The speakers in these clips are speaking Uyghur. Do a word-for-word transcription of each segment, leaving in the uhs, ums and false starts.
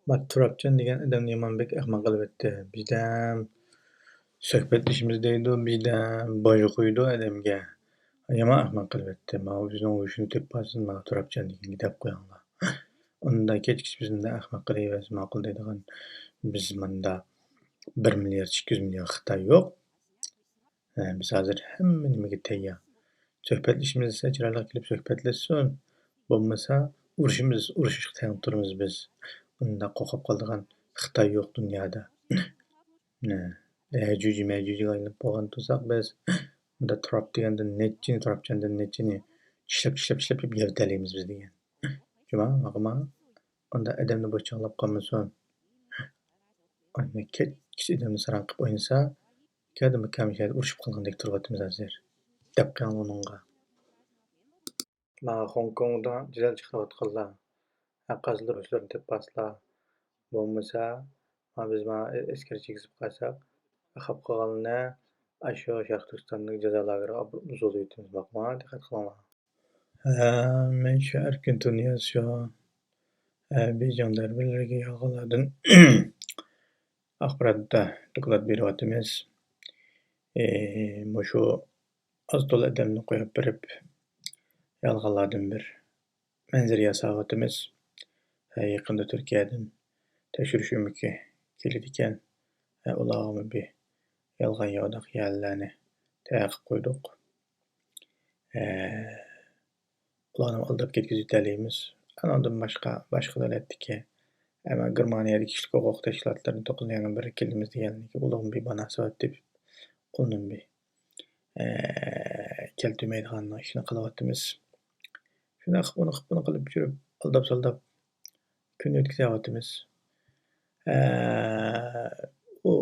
ما تۇرابجان دېگەن ئادەمنى يامان بەك ئەخمەق قىلىۋەتتى. بىردەم سۆھبەتلىشىمىز دەيدۇ، بىردەم باج قويىدۇ ئادەمگە. يامان ئەخمەق قىلىۋەتتى. ماۋۇ بىزنىڭ ھوشىنى تېپىپ قالسۇن، مانا تۇرابجان دېگەنگە دەپ قويۇڭلار. ئۇنداق كەچكىچە بىز مۇنداق ئەخمەق قىلىۋەرسە ماقۇل دەيدىغان، بىز مۇندا بىر مىليارد ئىككى يۈز مىليون خىتاي يوق. ھە، بىز ھازىر ھەممە نېمىگە تەييار. سۆھبەتلىشىمىز دېسە، چىرايلىق كېلىپ سۆھبەتلەشسۇن. بولمىسا، ئۇرۇشىمىز، ئۇرۇشۇشقا تەييار تۇرىمىز بىز. ئۇنداق قورقۇپ قالىدىغان خىتاي يوق دۇنيادا. ھە، ھەجۈجى مەجۈجىگە ئايلىنىپ بولغان تۇرساق بىز، ئۇندا تۇراپ دېگەندىن نەچچىنى، تۇراپجاندىن نەچچىنى چىشلەپ، چىشلەپ، چىشلەپ يەۋېتەلەيمىز بىز دېگەن. جۇما، ماقۇما، ئۇندا ئادەمنى بوش چاغلاپ قالمىسۇن. ئاندىن كەچكىچە ئادەمنى ساراڭ قىلىپ ئوينىسا، كەدە مۇكەمشەدە ئۇرۇشۇپ قالغاندەك تۇرۇۋاتىمىز ھازىر. دەپ قېلىڭ ئۇنىڭغا. ما خوڭكوڭدا جېدەل چىقىرىۋاتقانلار، ھەققاسىلەر رۇسلارنى تېپىپ بارسىلەر. بولمىسا، ما بىز ما ئەسكەرچە كېسىپ قالساق، خاپا قالغانلارنى ئاشۇ شەرقىي تۈركىستاندىكى جازا لاگېرىغا ئاپىرىپ زورلاۋېتىمىز. باقما، دىققەت قىلىڭلار. ھە، مەن شۇ ئەركىن تۇنىياز شۇ، ھە، بېيجىڭ دەربىلىرىگە يالغانلاردىن ئاخبارات، دوكلات بېرىۋاتىمىز. ئى، مۇشۇ ئاز تولا ئادەمنى قويۇپ بېرىپ، يالغانلاردىن بىر مەنزىرە ياساۋاتىمىز. ھە، يېقىندا تۈركىيەدىن تەكشۈرۈش ئۆمىكى كېلىدىكەن. ھە، ئۇلارغىمۇ بىر يالغان ياۋىداق يەرلەرنى تەييار قىلىپ قويدۇق. ھە، ئۇلارنى ئالداپ كەتكۈزۈۋېتەلەيمىز. ئانىڭدىن باشقا، باشقا دۆلەتتىكى، ئەمما گېرمانىيەدىكى كىشىلىك ھوقۇق تەشكىلاتلىرىنى توقۇلۇپ يەنە بىر كېلىمىز دېگەنلىكى، ئۇلارمۇ بىر مۇناسىۋەت تېپىپ، ئۇنىڭ بىر، ئە، كەلتۈرمەيدىغان ئىشنى قىلىۋاتىمىز. شۇنداق قىلىپ، ئۇنى قىلىپ، بۇنى قىلىپ يۈرۈپ، ئالداپ-سالداپ كۈن ئۆتكۈزۈۋاتىمىز. ئە، ئۇ،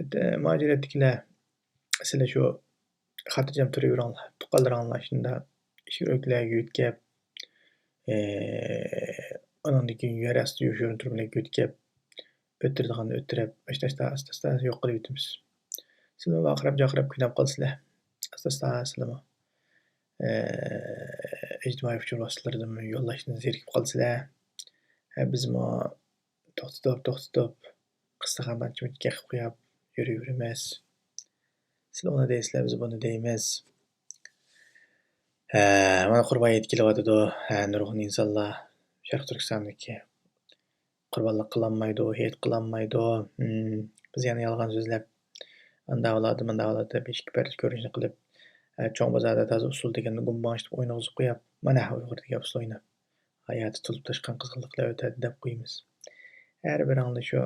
ئە، مۇھاجىرەتتىكىلەر، سىلەر شۇ خاتىرجەم تۇرۇۋېرىڭلار، تۇغقانلىرىڭلار شۇنداق ئۆيلەرگە يۆتكەپ، ئە، ئانىڭدىن كېيىن يەر ئاستى يوشۇرۇن تۈرمىلەرگە يۆتكەپ، ئۆتتۈرىدىغاننى ئۆتتۈرۈپ، ئاشتا-ئاشتا، ئاستا-ئاستا يوق قىلىۋېتىمىز. سىلەرمۇ ۋارقىراپ-جارقىراپ قىيناپ قالىسىلەر. ئاستا-ئاستا سىلەرمۇ، ئە، ئىجتىمائىي ئۇچۇر ۋاسىتىلىرىدىنمۇ يوللاشتىن زېرىكىپ قالىسىلەر. ھە، بىزمۇ توختىتىپ، توختىتىپ، قىستىغان بانچىمىزنى كېقىپ قويۇپ يۈرۈۋېرىمىز. سىلەر ئۇنى دەيسىلەر، بىز بۇنى دەيمىز. ھە، مانا قۇربان ھېيت كېلىۋاتىدۇ. ھە، نۇرغۇن ئىنسانلار شەرقىي تۈركىستاندىكى قۇربانلىق قىلالمايدۇ، ھېيت قىلالمايدۇ. ھىم، بىز يەنە يالغان سۆزلەپ، ئاندا بولاتتى، ماندا بولاتتى دەپ، ئىككى پەردە كۆرۈنۈشنى قىلىپ، ئە، چوڭ بازاردا تازا ئۇسسۇل دېگەننى گۇمباڭ ئىشلىتىپ ئوينىغۇزۇپ قويۇپ، مانا ئۇيغۇر دېگەن ئۇسسۇل ئويناپ، ھاياتى تولۇپ تاشقان قىزغىنلىقلار ئۆتەدى دەپ قويىمىز. ھەر بىرىڭلار شۇ،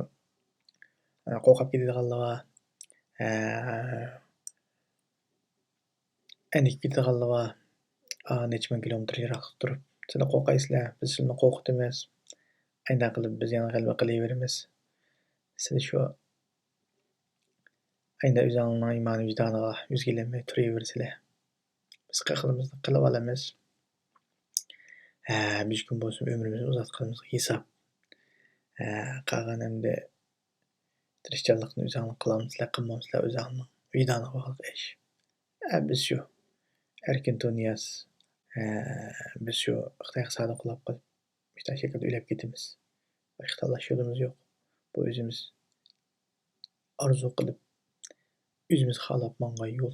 ئە، قورقۇپ كېتىدىغانلار بار. ئە، ئەندىكىپ كېتىدىغانلار بار. ئا، نەچچە مىڭ كىلومېتىر يىراقلىقتا تۇرۇپ، سىلەر قورقايسىلەر، بىز سىلەرنى قورقۇتىمىز. ئاينداق قىلىپ بىز يەنە غەلىبە قىلىۋېرىمىز. سىلەر شۇ ئايندا ئۆزۈڭلارنىڭ ئىمان ۋىجدانىغا يۈزگە ئىلەنمەي تۇرۇۋېرىسىلەر. بىز قىلغىنىمىزنى قىلىۋالىمىز. ھە، بىر كۈن بولسۇن ئۆمرىمىزنى ئۇزارتقىنىمىزغا ھېساب. ھە، قالغان ئەمدى تىرىشچانلىقنى ئۆزۈڭلار قىلالمىسىلەر، قىلمامسىلەر، ئۆزۈڭلارنىڭ ۋىجدانىغا باغلىق ئىش. ھە، بىز شۇ ئەركىن تۇنىياز، ھە، بىز شۇ خىتايغا سادىق بولاپ قېلىپ، مۇشۇنداق شەكىلدە ئۆلۈپ كېتىمىز. باشقا تاللاش يولىمىز يوق. بۇ ئۆزىمىز ئارزۇ قىلىپ، ئۆزىمىز خالاپ ماڭغان يول.